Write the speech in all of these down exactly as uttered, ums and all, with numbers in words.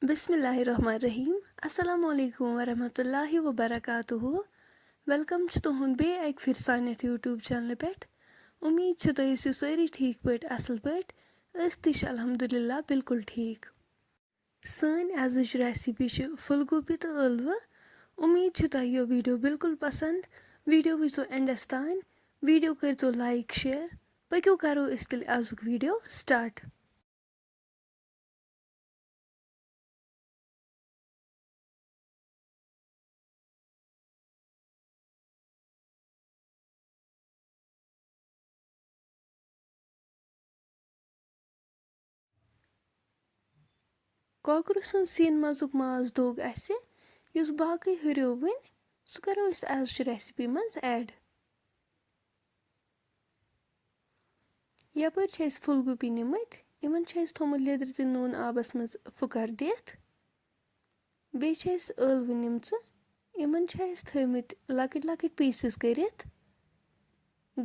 بسم اللہ الرحمن الرحیم۔ السلام علیکم ورحمۃ اللہ وبرکاتہ۔ ویلکم چھُ تُہُنٛد بیٚیہِ اَکہِ پھِرِ سانہِ یَتھ YouTube چینلہِ پٮ۪ٹھ۔ اُمید چھِ تُہۍ ٲسِو سٲری ٹھیٖک پٲٹھۍ، اَصٕل پٲٹھۍ۔ أسۍ تہِ چھِ الحمدللہ بالکل ٹھیٖک۔ سٲنۍ أزِچ recipe چھِ پھُل گوٗپی تہٕ ٲلوٕ۔ اُمید چھِ تۄہہِ یہِ video بالکل پسنٛد۔ Video وٕچھزیو endس تام۔ Video کٔرۍزیو like، share۔ پٔکِو کرو أسۍ تیٚلہِ أزیُک video start۔ کۄکرٕ سُنٛد سِنۍ منٛزُک ماز دوٚگ اَسہِ، یُس باقٕے ہُریو وٕنۍ، سُہ کَرو أسۍ أزچہِ recipe منٛز add۔ یَپٲرۍ چھِ اَسہِ پھُل گوٗپی نِمٕتۍ، یِمَن چھِ اَسہِ تھوٚمُت لیٚدرِ تہٕ نوٗن آبَس منٛز پھُکَر دِتھ۔ بیٚیہِ چھِ اَسہِ ٲلوٕ نِمژٕ، یِمَن چھِ اَسہِ تھٲومٕتۍ لۄکٕٹۍ لۄکٕٹۍ pieces کٔرِتھ۔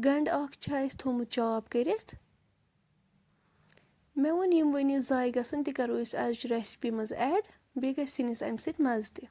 گَنٛڈٕ اَکھ چھُ اَسہِ تھوٚمُت chop کٔرِتھ۔ مےٚ ووٚن، یِم وۄنۍ یہِ ضایع گژھن، تہِ کَرو أسۍ أزچہِ recipe منٛز add، بیٚیہِ گژھِ سِنِس اَمہِ سۭتۍ مَزٕ تہِ۔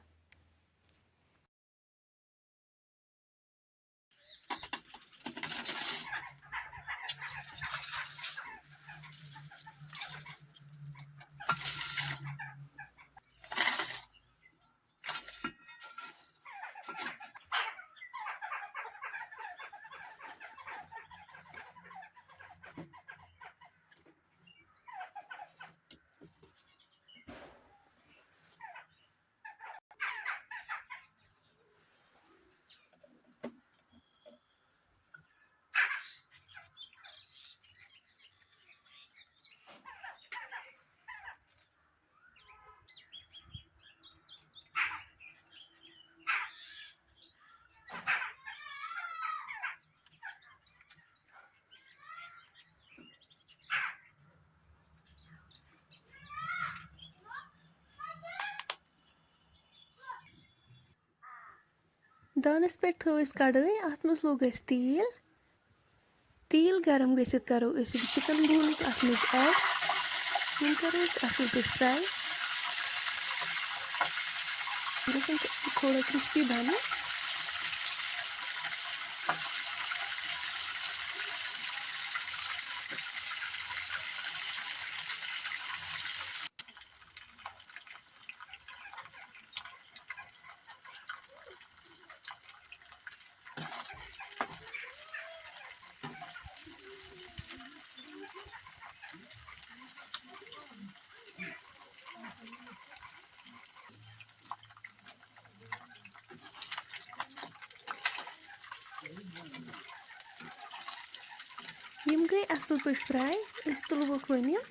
دانَس پٮ۪ٹھ تھٲو اَسہِ کڑٲے، اَتھ منٛز لوٚگ اَسہِ تیٖل۔ تیٖل گرم گٔژھِتھ کرو أسۍ یِم chicken bones اَتھ منٛز add۔ یِم کرو أسۍ اَصٕل پٲٹھۍ fry۔ یِم گژھن تھوڑا crispy بَنٕنۍ۔ یِم گٔے اَصٕل پٲٹھۍ fry، أسۍ تُلہوکھ وۄنۍ یِم۔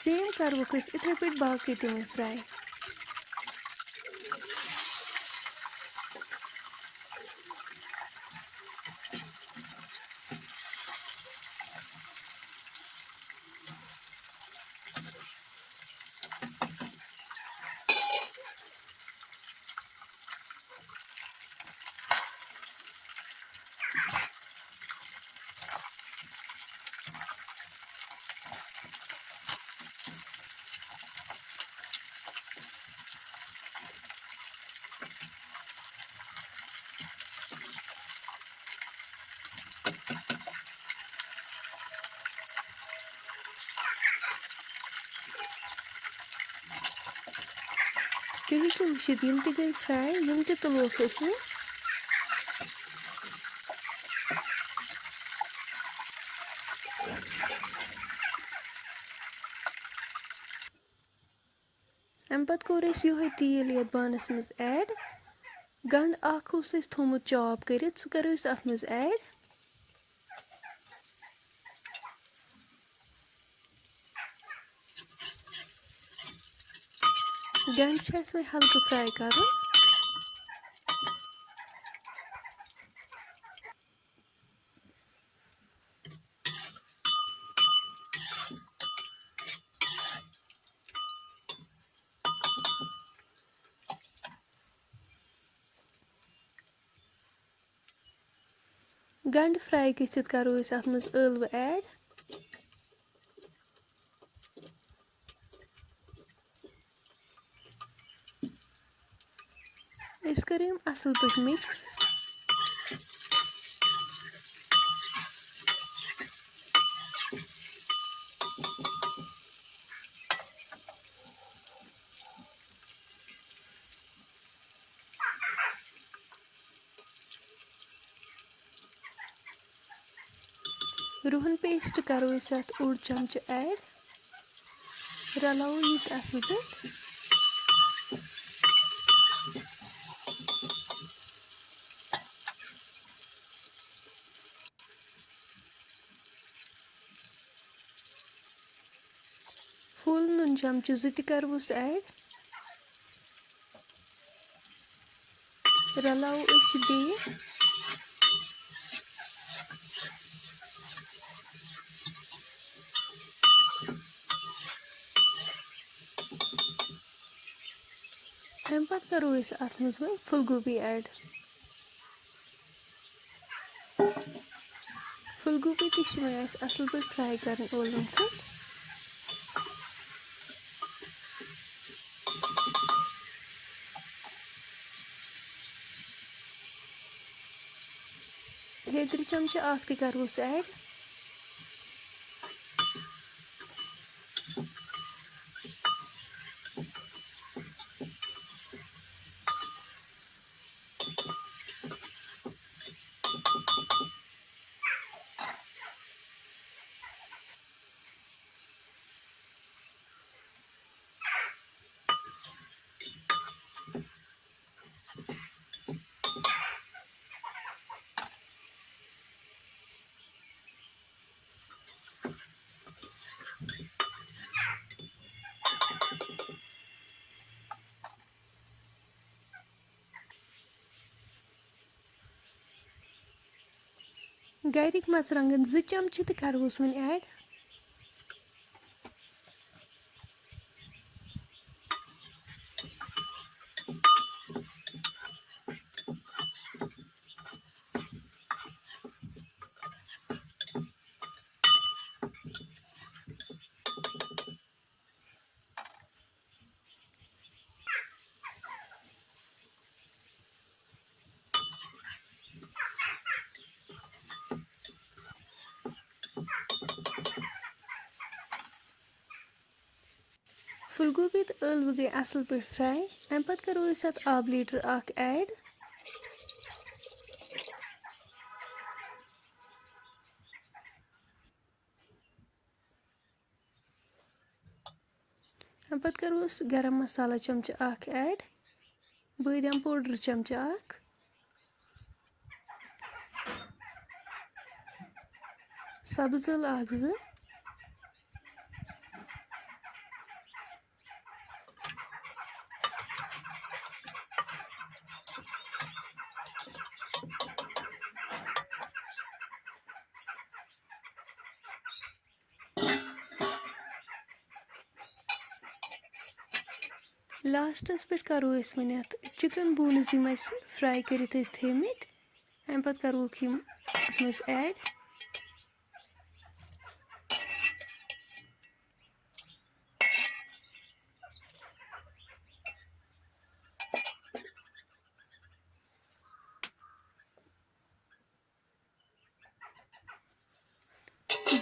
Same کَروکھ أسۍ یِتھَے پٲٹھۍ باقٕے تہِ وۄنۍ fry۔ تُہۍ ہیٚکِو وٕچھِتھ، یِم تہِ گٔے fry، یِم تہِ تُلوکھ أسۍ وۄنۍ۔ اَمہِ پَتہٕ کوٚر اَسہِ یِہوٚے تیٖل یَتھ بانَس منٛز add۔ گَنٛڈٕ اَکھ اوس اَسہِ تھوٚمُت chop کٔرِتھ، سُہ کَرو أسۍ اَتھ منٛز add۔ گَنٛڈٕ چھِ اَسہِ وۄنۍ ہلکہٕ fry کَرُن۔ گنڈٕ fry گٔژھِتھ کرو أسۍ اَتھ منٛز ٲلوٕ add۔ أسۍ کرو یِم اَصٕل پٲٹھۍ mix۔ رُہن paste کرو أسۍ اَتھ اوٚڑ چمچہٕ add۔ رلاوو یہِ تہِ اَصٕل پٲٹھۍ۔ full نُن چمچہٕ زٕ تہِ کرہوس add۔ رلاوو أسۍ یہِ بیٚیہِ۔ اَمہِ پتہٕ کرو أسۍ اَتھ منٛز وۄنۍ پھول گوبی add۔ پھول گوبی تہِ چھِ وۄنۍ اَسہِ اَصٕل پٲٹھۍ fry کَرٕنۍ ٲلوَن سۭتۍ۔ لیٚدرِ چمچہٕ اَکھ تہِ کَرہوس add۔ گرِکۍ مرژٕوانٛگن زٕ چمچہٕ تہِ کرہوس وۄنۍ add۔ پھول گوبی تہٕ ٲلوٕ گٔے اَصٕل پٲٹھۍ fry۔ اَمہِ پَتہٕ کَرو أسۍ اَتھ آبہٕ لیٖٹر اَکھ add۔ اَمہِ پَتہٕ کَرو أسۍ گرم مصالہ چمچہٕ اَکھ add، بٲدیان powder چمچہٕ اَکھ، سبٕز ٲلہٕ اَکھ زٕ، lastس پٮ۪ٹھ کَرو أسۍ وۄنۍ اَتھ chicken bones یِم اَسہِ fry کٔرِتھ ٲسۍ تھٲیمٕتۍ، اَمہِ پَتہٕ کَرہوکھ یِم اَتھ منٛز add۔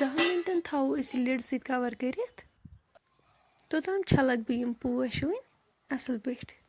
دَہَن مِنٹَن تھاوو أسۍ یہِ lid سۭتۍ cover کٔرِتھ۔ توٚتام چھَلَکھ بہٕ یِم پوش وۄنۍ اَصٕل پٲٹھۍ۔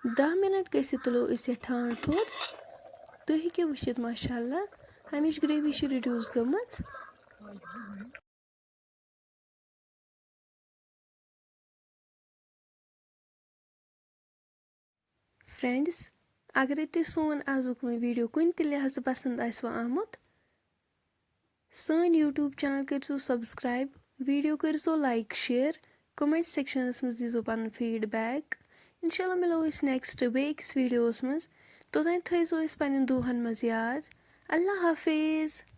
دَہ مِنَٹ گٔژھِتھ تُلو أسۍ یہِ ٹھانٛڈ تھوٚد۔ تُہۍ ہیٚکِو وٕچھِتھ، ماشاء اللہ، اَمِچ گرٛیوی چھِ reduce گٔمٕژ۔ فرینڈز، اگرے تۄہہِ سون آزُک وۄنۍ ویٖڈیو کُنہِ تہِ لحاظہٕ پسنٛد آسہِ وۄنۍ آمُت، سٲنۍ YouTube channel کٔرۍزیو subscribe، ویٖڈیو کٔرۍزیو like، share، comment sectionس منٛز دیٖزیو پنُن feedback۔ انشاءاللہ مِلو أسۍ next بیٚیہِ أکِس ویٖڈیووَس منٛز۔ توٚتام تھٲیزیو أسۍ پننٮ۪ن دُعاہن منٛز یاد۔ اللہ حافظ۔